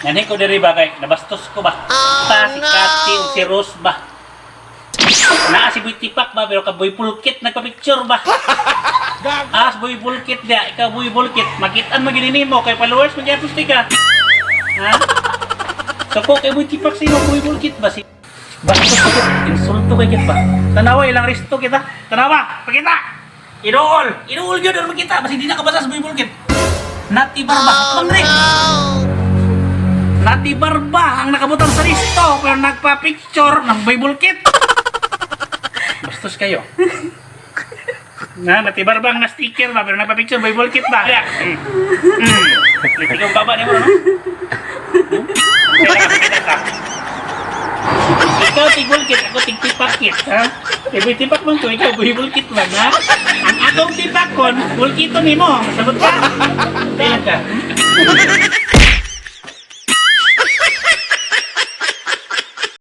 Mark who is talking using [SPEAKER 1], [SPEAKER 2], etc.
[SPEAKER 1] Nganhi ko diri ba kay nabastos ko ba? Ta si Kati ug si Rose ba? Naa si Boy Tipak ba, pero ka Boy Pulkit nagpa-picture ba? Ah, si Boy Pulkit dia, ikaw Boy Pulkit, makitaan mo gini nimo kay followers man gyapon ka. Ha? So ko kay Boy Tipak sino Boy Pulkit ba si Bastos ko, insulto kay kit ba? Tanawa ilang resto kita. Tanawa, pakita. Idool, idool gyud aron makita basi di na kabasa sa Boy Pulkit. Nati barba, oh, Nati barba ang nakabutang sa listo pero nagpa-picture ng Boy Bulkit. Bastos kayo. Na, nati barba ang na-sticker ba pero nagpa-picture Boy Bulkit ba? Yeah. Ikaw baba niyo no? Kailangan makita ka. Ikaw tigulkit, ako tigtipakit, ha? Boy Tipak man ko, ikaw Boy Bulkit man, ha? Ang akong tipakon, bulkito nimo. Sabot ka? Kailan ka?